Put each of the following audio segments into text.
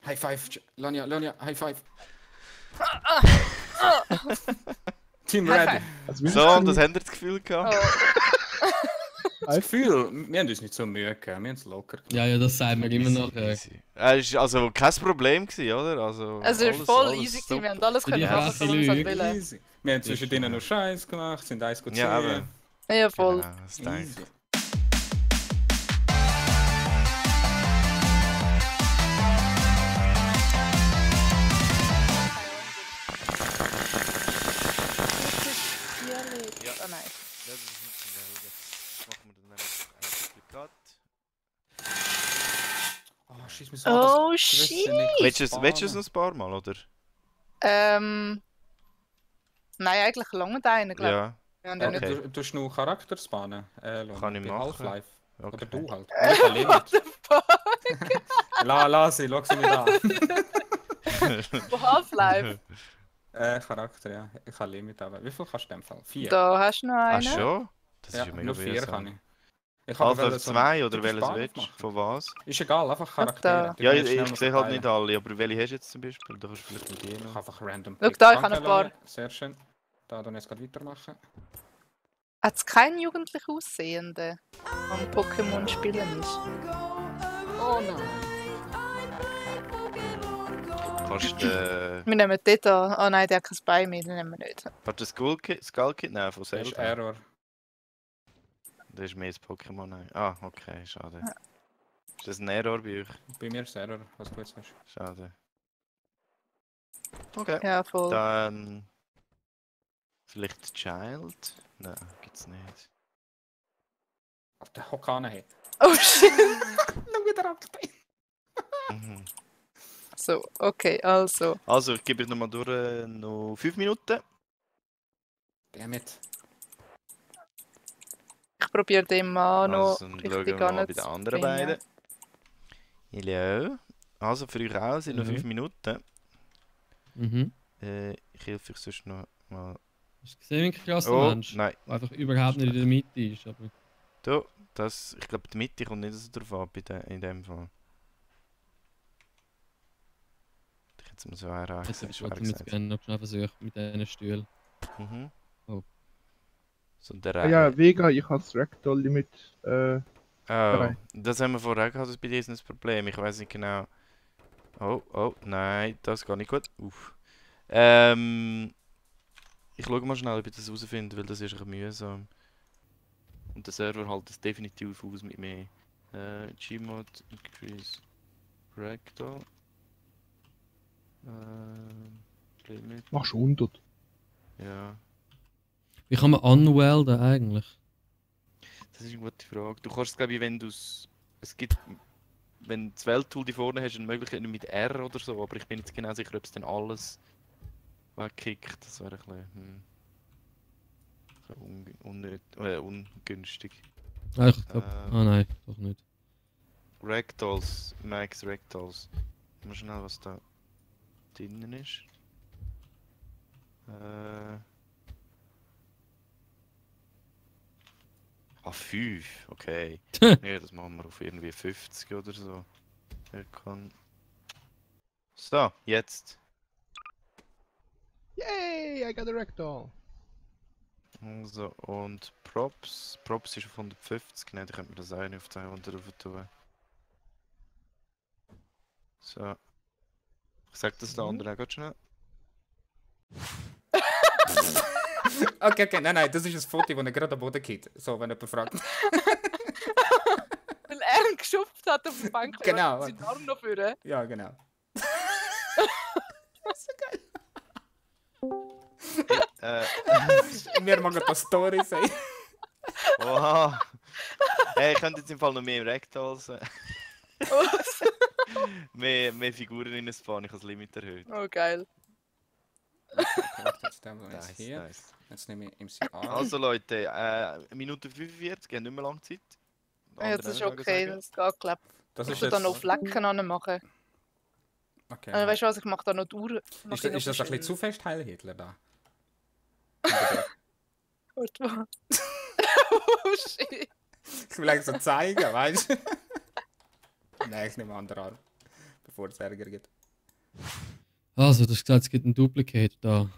High five, Lonja, High five. Team Red. So, und das habt ihr das Gefühl gehabt? Oh. Das Gefühl, wir haben uns nicht so Mühe gegeben, wir haben es locker gemacht. Ja, das sagt man immer noch. Easy. Es war also kein Problem, gewesen, oder? Also, Es war alles- voll alles easy, super. wir haben alles können die machen, krasse was wir Lüge. wollen. Easy. Wir haben zwischen denen noch Scheiß gemacht, sind eins gut Ja, sehen. aber. Ja, voll. Genau, das denke ich. Easy. Ja. Oh nein. Ja, das ist nicht so geil. Jetzt machen wir dann nämlich ein Duplikat. Oh, schieß mich so Oh, an, das shit. Grüße nicht Willst du es sparen. noch ein paar Mal, oder? Nein, eigentlich lange einen, glaube Ja, ich. Wir haben ja Okay. nicht... Du hast noch Charakter spannen, Lonja, Kann ich bei machen. Half-Life. Oder okay. du halt. Ich habe Limit. Lass sie, schau sie nicht an. Von Half-Life. Charakter, ja. Ich habe Limit, aber wie viel kannst du in dem Fall? 4? Da hast du noch Ach einen. schon? Das Ja, ist ja mega nur 4 kann mühsam. ich. Ich habe Half-Life 2 oder welches willst du? machen. Von was? Ist egal, einfach Charaktere. Die Ja, können schnell ich noch sehe halt verteilen. nicht alle, aber welche hast du jetzt zum Beispiel? Da kannst du vielleicht mit Ich denen. habe einfach random. Schau picken. da, ich habe Danke, ein paar. Lonja. Sehr schön. Da dann jetzt gerade weitermachen. Hat es keinen jugendlich Aussehenden, der am Pokémon spielen ist? Oh nein. Kannst du Wir nehmen dort an. Oh nein, der hat kein Bein mehr, den nehmen wir nicht. das Skullkit nehmen von Das ist Zelda? Error. Das ist mehr das Pokémon. Nein. Ah, okay, schade. Ist das ein Error bei euch? Bei mir ist es Error, was du jetzt hast. Schade. Okay. Ja, voll. Dann. Vielleicht Child? Nein, gibt's nicht. Auf der Hokane hey. Oh shit. Schau wieder ab. Mhm. So, okay, also. Also, ich gebe es nochmal durch. Noch 5 Minuten. Damit. Ich probiere den mal noch Also, dann schauen wir richtig mal bei den anzubringen. anderen beiden. Hallo. Also, für euch auch sind noch Mhm. 5 Minuten. Mhm. Ich helfe euch sonst noch mal. Hast du gesehen, wie ein krasser Oh, Mensch? nein. Der einfach überhaupt nicht in der Mitte ist. Aber Da, ich glaube, die Mitte kommt nicht so drauf an in dem Fall. Ich hätte es mir so erreicht. jetzt Das ist wollte schwer ich jetzt gesagt. gerne noch schnell versuchen mit diesen Stühlen. Mhm. Oh. So der Ah ja, Vega, ich habe das Ragdoll-Limit. Oh, Drei. das haben wir vorher gehabt, das ist bei diesem das Problem. Ich weiß nicht genau. Oh, nein, das geht nicht gut. Uff. Ich schaue mal schnell, ob ich das herausfinde, weil das ist ein bisschen mühsam. Und der Server hält das definitiv aus mit mir. Gmod, Increase, Ragdoll. Limit, Machst du 100. ja. Wie kann man unwelden eigentlich? Das ist eine gute Frage. Du kannst, glaube ich, wenn du es gibt, wenn du das Welttool da vorne hast, eine Möglichkeit mit R oder so, aber ich bin nicht genau sicher, ob es dann alles wegkickt. Das wäre ein bisschen ungünstig. Ah, ich glaube. Ah nein, doch nicht. Ragdolls, Max Ragdolls. Mal schnell, was da drinnen ist. Ah, 5, okay. Ja, das machen wir auf irgendwie 50 oder so. So, jetzt. Yay, I got a Ragdoll. Also, und Props. Props ist auf 150, ne, da könnte man das auch nicht auf 200 rauf tun. So. Ich sag das der andere auch ganz schnell. Okay, nein, das ist ein Foto, das er gerade am Boden geht. So, wenn jemand fragt. Weil er ihn geschupft hat auf der Bank. Genau. Seinen Arm noch führen. Ja, genau. Wir machen eine Story sein. Oha! Hey, ich könnte jetzt im Fall noch mehr im Ragdolls. mehr Figuren in Spawn, ich habe das Limit erhöht. Oh, geil. Jetzt haben wir jetzt Nice, hier. nice. Jetzt nehme ich MCR. Also Leute, 1 Minute 45, geht nicht mehr lange Zeit. Ja, das ist okay, das geht, glaube ich. Das Ich ist muss da jetzt... noch Flecken anmachen. Okay. Weißt du was, ich mache da noch die Uhr. Ist das ein bisschen zu fest Heil Hitler da? Warte mal. Oh shit. Ich will eigentlich so zeigen, weißt du? Nein, ich nehme einen anderen Arm. bevor es Ärger gibt. Also, du hast gesagt, es gibt ein Duplicate da.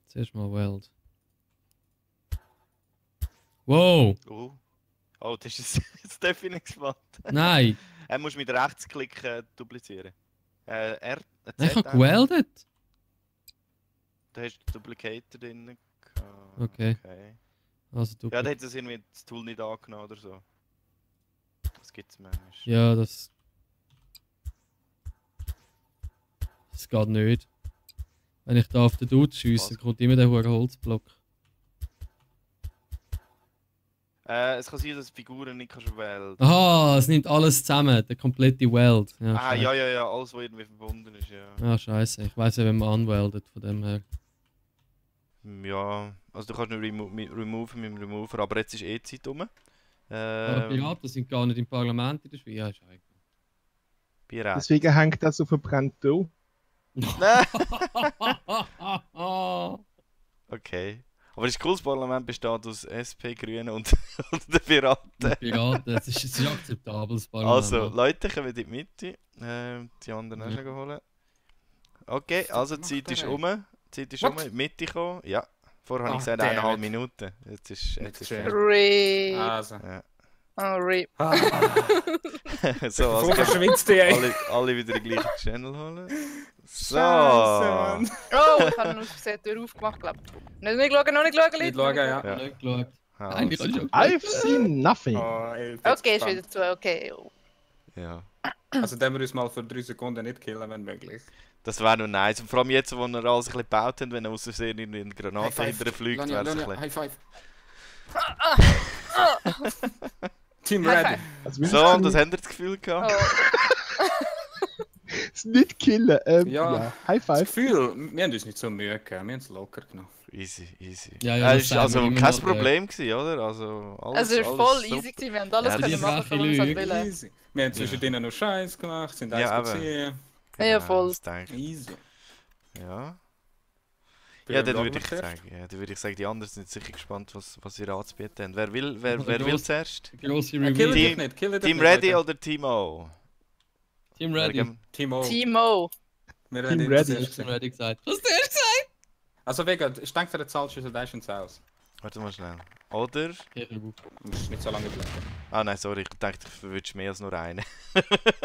Zuerst mal Weld. Wow! Oh. Oh, das ist jetzt darf ich nicht gespannt. Nein! Er muss mit Rechtsklick duplizieren. R, Z, Ich habe R. geweldet! Da hast du den Duplicator drin. gehabt. Okay. Okay. Also Ja, da Duplicate. hat das irgendwie das Tool nicht angenommen oder so. Das gibt's manchmal. Ja, das. Das geht nicht. Wenn ich da auf den Dude schiesse, Was? kommt immer der hohe Holzblock. Es kann sein, dass du Figuren nicht kannst wählen. Aha, es nimmt alles zusammen, der komplette Weld. Ja, Ah, scheiße. ja, alles, was irgendwie verbunden ist, ja. Ah, scheiße. Ich weiß ja, wenn man unweldet, von dem her. Ja, also du kannst nur removen mit dem Remover, aber jetzt ist eh Zeit rum. Aber Piraten sind gar nicht im Parlament in der Schweiz. Ja, ist eigentlich. Piraten. Deswegen hängt das auf verbrannt da. Nein! Okay. Aber es ist cool, das Parlament besteht aus SP, Grünen und den Piraten. Piraten, es ist akzeptabel, das Parlament. Also, Leute, kommen in die Mitte. Die anderen auch Ja. schon holen. Okay, also die Zeit ist um. Die Zeit ist What? um. In die Mitte kommen. Ja. Vorher habe ich Ah, gesagt, damn 1,5 it. Minuten. Jetzt ist Nicht fertig. schön. RIP. Also. Ja. Oh, RIP. So, Wo also können verschwitzt die ey? alle wieder den gleichen Channel holen. So. Scheiße, Mann. Oh, ich habe aus Versehen die Tür aufgemacht, glaube ich. Nicht schauen, noch nicht schauen, Nicht Leute. schauen, ja. Ja. Nicht geschaut. Also, Nein, ich habe schon I've seen nothing. Oh, ey, ich bin Okay, ist gespannt. wieder zu, okay. ja. Also, dann wir uns mal für 3 Sekunden nicht killen, wenn möglich. Das wäre noch nice. Und vor allem jetzt, wo wir alles ein bisschen gebaut haben, wenn er aus Versehen in eine Granate High five. hinterher fliegt, wäre es ein bisschen... High five. Team High ready. Also, wir So, und müssen das habt ihr das Gefühl gehabt? Oh. es nicht killen. Ja. Ja. High Das five. Gefühl, wir haben uns nicht so Mühe gegeben, wir haben es locker genommen. Easy, easy. Ja, ja, das ist sagen also wir immer kein noch, Problem gewesen, oder? Also, alles, Also, es war alles voll super. easy, gewesen. Wir haben alles Ja, können die machen, freche was wir Lüge. wollen. Easy. Wir haben zwischendrin noch Scheiß gemacht, sind Ja, eins aber- gesehen. Ja, voll. Das denke ich. Easy. Ja. Bei Ja, wem dann schauen würde wir ich zuerst? sagen, ja, dann würde ich sagen, die anderen sind sicher gespannt, was ihr anzubieten habt. Wer will Gross. zuerst? Grosse Kill Review. dich nicht, kill dich Team nicht, Ready Leute. oder Team O? Team Ready. Timo. Timo. Wir Team werden Ready. das Team erste. Ready gesagt. Was hast du erst gesagt? Also wegen, ich denke, der zahlt schon da schon aus. Warte mal schnell. Oder? Okay, gut. Du musst nicht so lange bleiben. Ah nein, sorry, ich dachte, du würdest mehr als nur einen.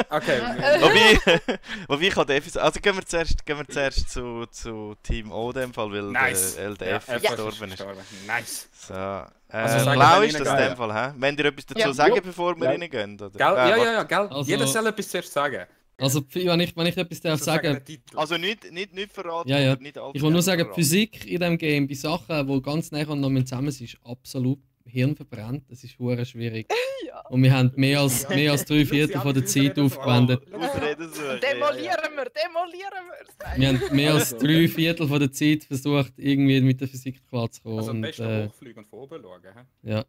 Okay, Wobei ich habe Effi... Also gehen wir zuerst zu Team O in dem Fall, weil nice. der LDF Ja, gestorben ist. gestorben. Nice. So. Also sagen, Blau wenn ist das reingehen. in dem Fall, hä? Wollt ihr etwas dazu Ja. sagen, Ja. bevor wir Ja. reingehen? Oder? Gell? Ja, warte. ja, gell? Also- Jeder soll etwas zuerst sagen. Also, wenn ich etwas darf So sagen sagen, den Titel. Also nicht verraten, Ja, ja. oder nicht allzu ich will nur gerne sagen, die verraten. Physik in diesem Game, bei Sachen, die ganz nah aneinander zusammen sind, ist absolut hirnverbrannt. Das ist hure schwierig. Ja. Und wir haben mehr als 3/4 von der Zeit aufgewendet. Ausreden suchen. Demolieren wir, demolieren wir. Wir haben mehr als Also. 3/4 von der Zeit versucht, irgendwie mit der Physik klarzukommen. Also am Und, besten hochfliegen und von oben schauen. Hä? ja,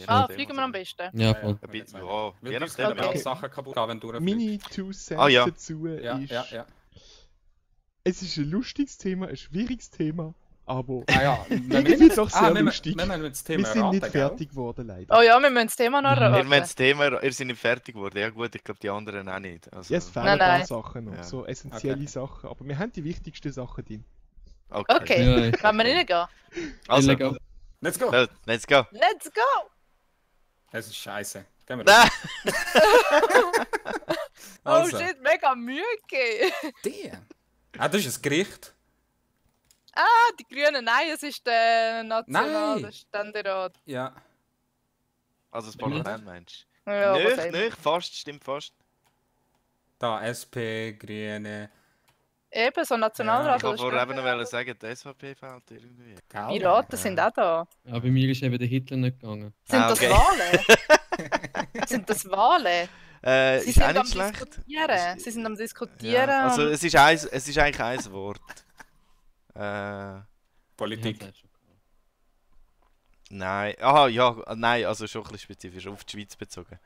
Ah, fliegen wir am besten. ja, voll. Ein bisschen, ja, Weil je bei uns nachdem. können wir Okay. auch Sachen kaputt gehen, wenn du Meine 2 Cents Ah, ja. dazu Ja, ist, ja. es ist ein lustiges Thema, ein schwieriges Thema, aber Ah ja, irgendwie doch sehr lustig. Wir müssen das wir Thema sind nicht raten, fertig geworden, leider. Oh ja, wir müssen das Thema noch Ja. Wir erraten. haben das Thema, ihr seid nicht fertig geworden. Ja gut, ich glaube die anderen auch nicht. Also, Ja, es fehlen Nein, ein paar nein. Sachen noch, Ja. so essentielle Okay. Sachen, aber wir haben die wichtigsten Sachen drin. Okay, Ja, wollen wir reingehen? Also, Illegal. Let's go! let's go. Let's go! Das ist scheiße. Gehen wir Nein! Oh Also, shit, mega Mühe gegeben. der. Ah, das ist ein Gericht. Ah, die Grünen, nein, es ist der nationale Nein. Ständerat. Ja. Also das Parlament meinst Ja, du? was Nicht, auch immer. nicht, fast, stimmt fast. Da SP, Grüne. Eben, so Ich Nationalrat. wollte oder vorher eben Ständerat. noch sagen, die SVP fehlt irgendwie. Gell? Piraten sind auch da. Ja, bei mir ist eben der Hitler nicht gegangen. Sind Ah, das okay. Wahlen? Sind das Wahlen? Sie Ist sind auch am nicht schlecht. Diskutieren. Sie sind am Diskutieren. Ja, also und- es ist eigentlich ein Wort. Politik. Ich hab's auch schon gehabt. Nein. Aha, ja, nein, also schon ein bisschen spezifisch, auf die Schweiz bezogen.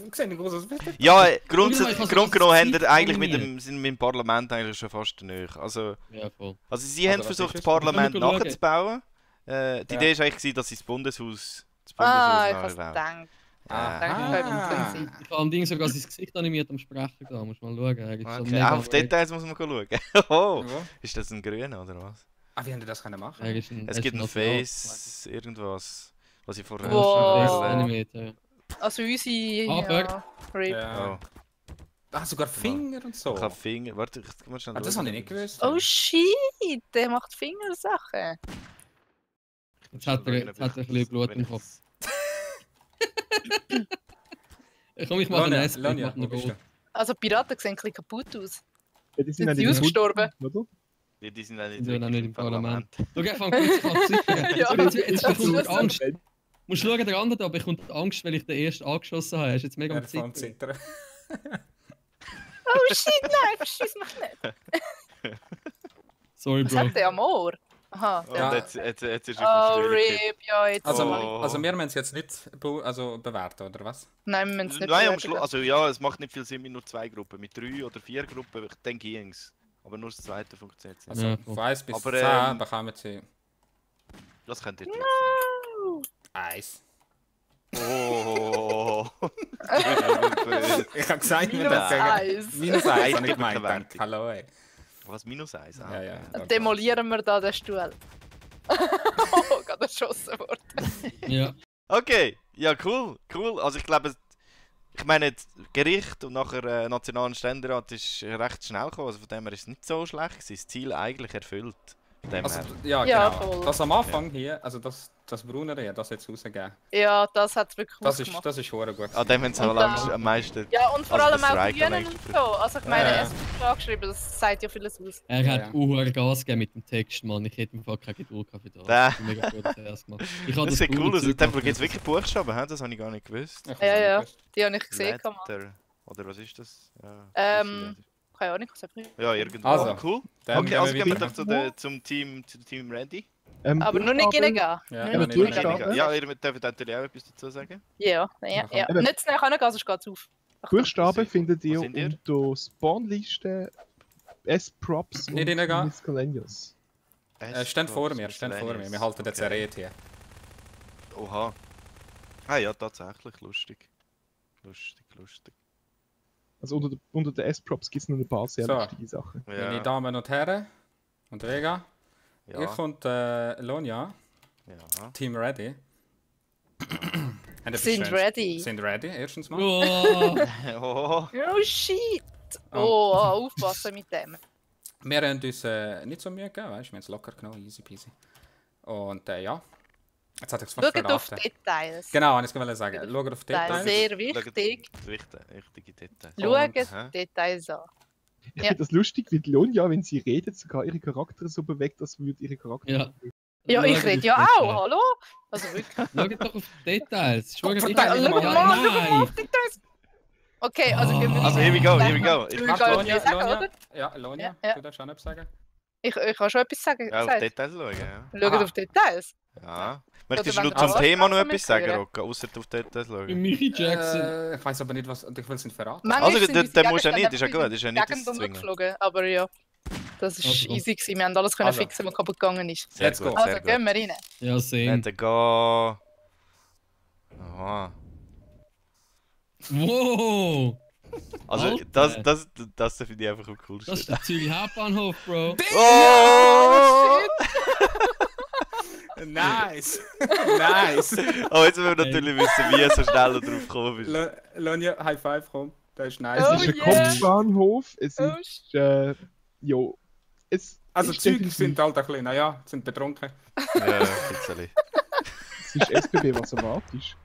Ich sehe nicht groß, was wird. Ja, Ich grundsätzlich, habe so grundgenommen das haben Zeit wir eigentlich mit animiert. sind mit dem Parlament eigentlich schon fast nahe. Also Ja, voll. sie Also haben was versucht, ist das es? Parlament Wir können schauen. nachzubauen. Die Ja. Idee war eigentlich, dass sie das Bundeshaus Ah, ich neu hab's bauen. gedacht. Aha. Ich habe am Ding sogar sein Gesicht animiert am Sprechen da. Muss mal schauen. Er ist so Okay. mega Auch auf Details muss man schauen. Oh, Wo? ist das ein grüner oder was? Ah, wie haben die das können machen? Er ist ein, Es gibt ein Face, irgendwas, was ich vorher Wow. Face schon animiert, ja. Also unsere... Aber- Ja, Rip. Ja. Oh, Ah, sogar Finger und so. ich habe Finger. Warte, ich muss schnell. Ah, das habe ich nicht gewusst. Oh shit, der macht Fingersachen. Jetzt hat er ein bisschen Blut im Kopf. Komm, ich mache einen Essen. Ich Lonja, mache wo einen bist Gold. du? Also Piraten sehen ein bisschen kaputt aus. Ja, die Sind auch sie nicht ausgestorben? Oder? Ja, die sind auch Die nicht, sind auch wirklich nicht im Parlament. Parlament. Schau, ich fange kurz an zu zittern. Ja, Schau, jetzt das bekommt ist er Angst. Du musst schauen, der andere da bekommt Angst, weil ich den ersten angeschossen habe. Er ist jetzt mega am Er fängt Zittern. zittern. Oh shit, nein, verschiss mich nicht. Sorry, Was Bro. hat der am Ohr? Aha. Und Ja. jetzt ist es Oh, wirklich Rip, ja, jetzt. Also, Oh. also wir müssen es jetzt nicht bewerten, oder was? Nein, wir müssen es nicht Nein, am bewerten. Schluss. Also ja, es macht nicht viel Sinn mit nur 2 Gruppen. Mit 3 oder 4 Gruppen, dann ging's. Aber nur das zweite funktioniert nicht. Also Ja, von voll. 1 bis Aber, 10 bekommen sie Das könnt ihr tun. No. 1. Oh. Ich habe gesagt, wir Minus dürfen- 1. Minus 1 Eins habe ich gibt gemeint. keine Wertung. Hallo, ey. Was, minus 1? Ja, ja. Demolieren wir da den Stuhl. Oh, gerade erschossen worden. Ja. Okay, ja cool, cool. Also ich glaube, ich meine, das Gericht und nachher Nationalen Ständerat ist recht schnell gekommen. Also von dem her ist es nicht so schlecht gewesen. Das Ziel eigentlich erfüllt. Von dem Also, her. ja, Ja, genau. voll. Das am Anfang hier, also das Brunere hier, das jetzt rausgegeben. Ja, das hat es wirklich Das ist, ausgemacht. das ist verdammt gut. An dem haben sie Und halt da- am meisten. Ja, und vor Also allem das auch Strike die Grünen am und meisten so. Also ich meine, Ja, ja. es ist angeschrieben, das sagt ja vieles aus. Er Ja, hat ja. Gas gegeben mit dem Text, Mann. Ich hätte im Fall keine Geduld gehabt für das. Ja. Ich bin mega froh, dass er es gemacht hat. Ich habe Das sieht cool aus. In Zeug dem Fall gemacht. gibt es wirklich Buchstaben, hä? Das habe ich gar nicht gewusst. Ich hab's Ja, auch nicht ja. gewusst. Die habe ich gesehen. Kann man. Letter. Oder was ist das? Ja, Keine Ahnung, was ich ja irgendwo. Also, Cool. Dann Okay, also gehen wir weiter. doch zum Team Ready. Aber nur nicht Buchstaben- reingehen. Ja, Nur aber nicht nicht reingehen. Buchstaben. Ja, ihr dürft natürlich auch etwas dazu sagen. Ja, ja, ja. Eben. Nicht zu schnell reingehen, sonst geht es auf. Achtung. Buchstaben findet ihr Wo sind ihr? unter Spawnliste, S-Props und Nicht reingehen. Miscellaneous. Stand vor mir, stand vor mir. Wir halten jetzt eine Rede hier. Oha. Ah ja, tatsächlich. Lustig. Lustig. Also unter den S-Props gibt es noch ein paar sehr So. lustige Sachen. Meine Ja. Damen und Herren und Vega, Ja. ich und Lonja, Ja. Team Ready. Und das ist Sind schön. ready. Sind ready, erstens mal. Oh, Oh. Oh shit! Oh. Oh, aufpassen mit dem. Wir haben uns nicht so Mühe gegeben, weißt du, wir haben es locker genommen, easy peasy. Und ja, jetzt hat ich es fast Schaut auf verraten. Details. Genau, ich wollte sagen, schaut auf Details. Details. Sehr wichtig. Wichtige Details. Schaut Hä? Details an. Ich Ja. finde das lustig, wie die Lonja, wenn sie redet, sogar ihre Charaktere so bewegt, als würde ihre Charakter. Ja. Ja, ich Schaut rede auf ja auch, Details. hallo? Also wirklich. Schaut doch auf Details. Schau Gott, nicht verdammt, einfach schau mal. mal, Nein! auf Details. Okay, also gehen wir Also, here we go, here we go. Ich Ich kann Warte, ja nicht sagen, Lonja, oder? ja, Lonja, Ja, ja. du darfst auch noch etwas sagen. Ich kann schon etwas sagen. Ja, auf gesagt. Details schauen, ja. Schaut Aha. auf Details. Ja. Möchtest wenn du du zum das Thema noch kannst, etwas kann man sagen, hören. Rocco? Außer auf Details schauen. Michi Jackson. Ich weiß aber nicht, was. Ich will es nicht verraten. Manchmal Also, sind der unsere musst du ja nicht, ist ja Gegenstände gut, ist ja nicht gegen das uns Zwingen. geflogen, aber ja. Das war Also. easy gewesen. Wir haben alles können Also. fixen, was kaputt gegangen ist. Sehr Let's gut, go. Also sehr gehen gut. wir rein. Ja, same. Dann go. Aha. Wow! Also, Alter. das finde ich einfach am Das coolsten. ist der Zürich Hauptbahnhof, Bro. Oh! Nice! Nice! Aber jetzt wollen wir natürlich wissen, wie du so schnell da drauf gekommen bist. Lonja, High Five, komm. Das ist nice. Oh, Es ist ein yeah. Kopfbahnhof, es Oh, ist, jo, es Also, ist Züge definitiv- sind halt ein bisschen, naja, sind betrunken. Ja, ein bisschen. Es ist SBB, was erwartest.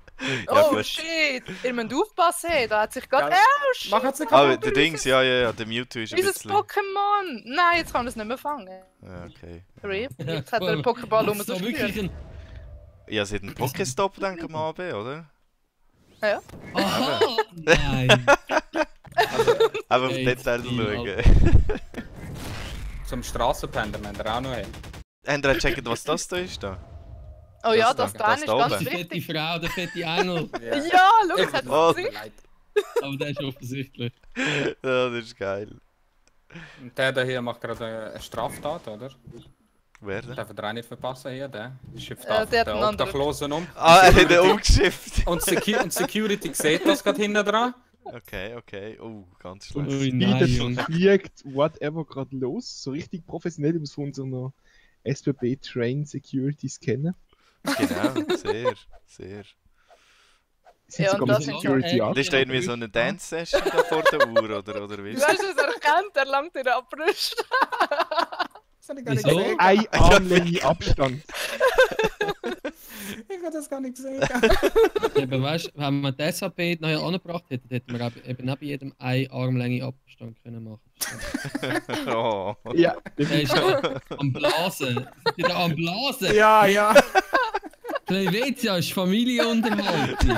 Ja, Oh gut. shit! Ihr müsst aufpassen, hey. Da hat sich gerade. Ja. Oh shit! Mach jetzt nicht Aber kaputt, der Dings, ja, der Mewtwo ist ein Unser bisschen. Pokémon! Nein, jetzt kann er es nicht mehr fangen. Ja, okay. Rip. Jetzt hat er den Pokéball um so so wirklich spürt. ein. Ja, es hat einen Pokéstop, denke ich mal, oder? Aha! Nein! Aber auf Ey, Details Stil, schauen. Zum Strassenpender müssen wir auch noch hin. Habt ihr gecheckt, was das da ist? Da? Oh ja, Das das da, da das ist da ganz oben. Die fette wichtig. Frau, der fette Engel. Ja, schau, es hat Oh. das Gesicht. Aber der ist offensichtlich. Ja, das ist geil. Und der hier macht gerade eine Straftat, oder? Wer denn? Darf er auch nicht verpassen hier, der schifft der einfach den hat einen anderen. Obdachlosen um. Ah, er hat ihn umgeschifft. Und Security sieht das gerade hinten dran. Okay. Oh, ganz Ui, schlecht. nein, Wieder Junge. fliegt whatever gerade los. So richtig professionell, wie wir es von unserer SBB Train Securities kennen. Genau, sehr. Sind Ja, sogar und mit das sind Security so- Das ist da irgendwie so eine Dance-Session da vor der Uhr, oder wie? Du hast es erkannt, er langt in der Brust. Das habe ich gar nicht Wieso? gesehen. Ein Armlänge Abstand. Ich habe das gar nicht gesehen. Aber weißt du, wenn man das SAP nachher angebracht hätte, hätten wir eben nicht bei jedem eine Armlänge Abstand können machen. Oh. Ja, Der ist da am Blasen. Ist der am Blasen? Ja. Helvetia ist Familienunterhaltung.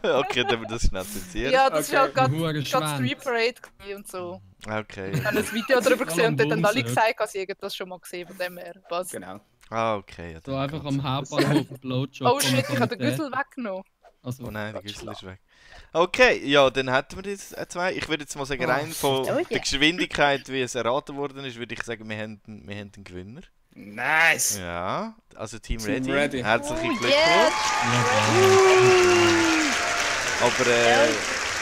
Okay, dann wir das schnell zensieren. Ja, das war Okay. halt Hure gerade Schwänz. Street Parade gewesen und so. Okay. Ich habe ein Video darüber gesehen und dort haben alle Bumsen. gesagt, dass sie irgendwas schon mal gesehen von dem her. Passt. Genau. Ah, okay. Ja, So dann einfach geht's. am Hauptbahnhof ein Blowjob. Oh shit, ich habe den Güssel weggenommen. Also, Oh nein, der Güssel ist weg. Okay, ja, dann hätten wir jetzt zwei. Ich würde jetzt mal sagen, rein von Oh ja. der Geschwindigkeit, wie es erraten worden ist, würde ich sagen, wir haben einen Gewinner. Nice. Ja, also Team Team Ready. Ready. Herzlichen Glückwunsch. Yes! Aber,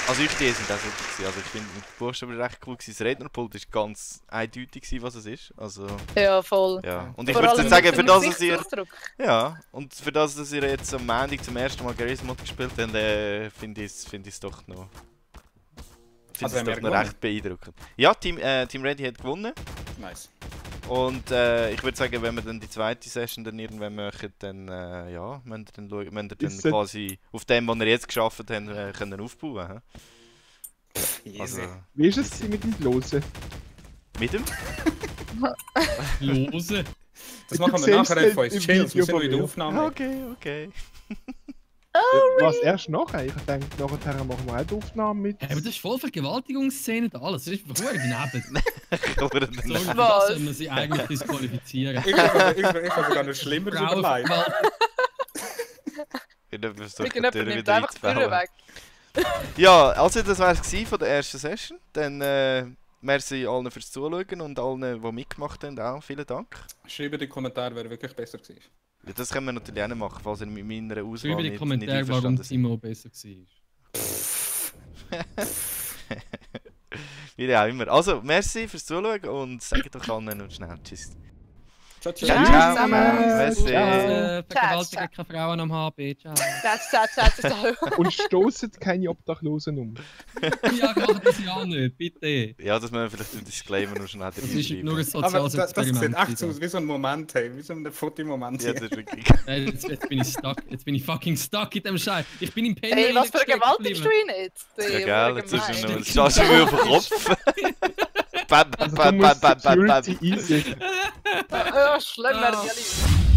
also ich die sind auch super gewesen. Also ich finde mit den Buchstaben recht cool gewesen. Das Rednerpult ist ganz eindeutig gewesen, was es ist. Also, Ja, voll. ja. Und ich Vor würde allem jetzt sagen, mit für dem das, dass ihr... Gesichtsausdruck. Ja, und für das, dass ihr jetzt am Montag zum ersten Mal Garry's Mod gespielt habt, finde ich es doch noch... Also Finde haben ich wir doch noch gewonnen? recht beeindruckend. Ja, Team Ready hat gewonnen. Nice. Und ich würde sagen, wenn wir dann die zweite Session dann irgendwann machen, dann ja, müsst ihr dann, schauen, müsst ihr dann Ist es- quasi auf dem, was ihr jetzt geschafft habt, können aufbauen. Easy. Also, Wie ist es mit dem Losen? mit dem? Lose. Das Du machen wir siehst nachher den von uns. im Chill, wir Video sind noch in der von mir. Aufnahme. Okay. Was erst nachher? Ich denke, nachher machen wir auch die Aufnahme mit. Aber das ist voll Vergewaltigungsszene und alles. Das ist verdammt daneben. Aber So, dann, für Was? das soll man sie eigentlich disqualifizieren. Ich habe sogar noch Schlimmeres Frauen überlegt. Irgendjemand nimmt einfach die Türe weg. Ja, also das war es von der ersten Session. Dann merci allen fürs Zuschauen und allen, die mitgemacht haben, auch vielen Dank. Schreibt in die Kommentare, wer wirklich besser war. Ja, das können wir natürlich auch noch machen, falls ihr mit meiner Auswahl Schreib in die nicht Kommentare, warum einverstanden seid. Timo besser war. Wie auch immer. Also, merci fürs Zuschauen und sagt doch allen noch schnell Tschüss. Ciao, ciao. Ja, Ciao. zusammen. Merci. Vergewaltigen keine Frauen am HB. Ciao. Das. Und stoßet keine Obdachlosen um. Ja, mach das ja nicht, bitte. Ja, das müssen wir vielleicht im Disclaimer noch schnell Das ist reinschreiben. nur ein Aber soziales das sieht Experiment. echt so aus wie so ein Moment, hey. Wie so ein Fotomoment. Ja, hier. das ist wirklich... Hey, jetzt bin ich stuck. Jetzt bin ich fucking stuck in dem Scheiß. Ich bin im Penner. Hey, was für gesteckt vergewaltigst du geblieben. ihn jetzt? Ja, geil, jetzt ist gemein. er noch... Stehst du mir auf den Kopf? Bam, Also bam, du bam, musst bam, bam, bam. Security einsichern. Ja, schlimm, Ah. Mergali.